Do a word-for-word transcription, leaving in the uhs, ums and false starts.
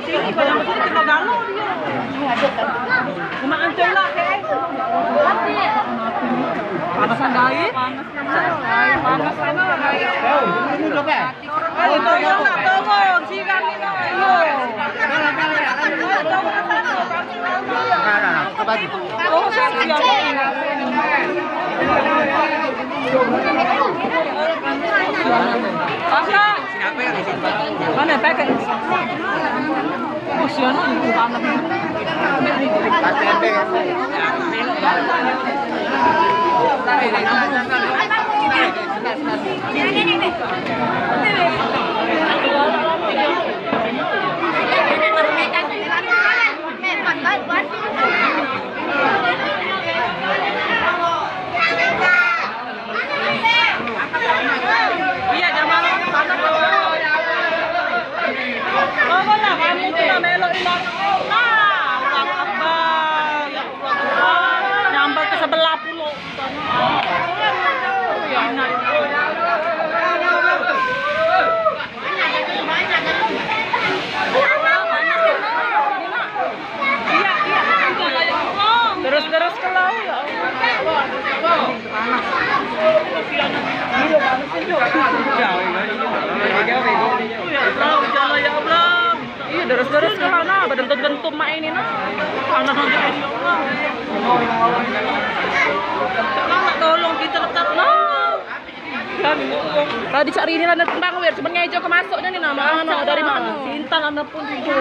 Sini, pada sini kena galau dia. Cuma ancol lah, eh. Panas, panas, panas, panas, panas. Ayo, tolong nak, tolong. Siram ni nak, ayo. Ayo, tolong nak, tolong. Nah, nah, nah, ke baju. Oh, siram. Kakak. Mana paket? Oh, siapa ni? Iya, zaman panas. Bangunlah kamu tu nak melok ilang. Nah, Allahu Akbar. Ya Allah, Tuhan. Nyampe ke sebelah pulo. Ya, nah. Terus-terus ke laut, ya Allah. Panas. Ya Allah, ya Allah, ya Allah. Iya, terus-terus ke sana, berdentum-dentum mak ini, nah. Panas aja, ya Allah. Tolong kita tetap, nah. Tadi cari ini lah tentang wir, cuman ngejo ke masuknya nih nama. Anu, dari mana? Cinta lah pun itu.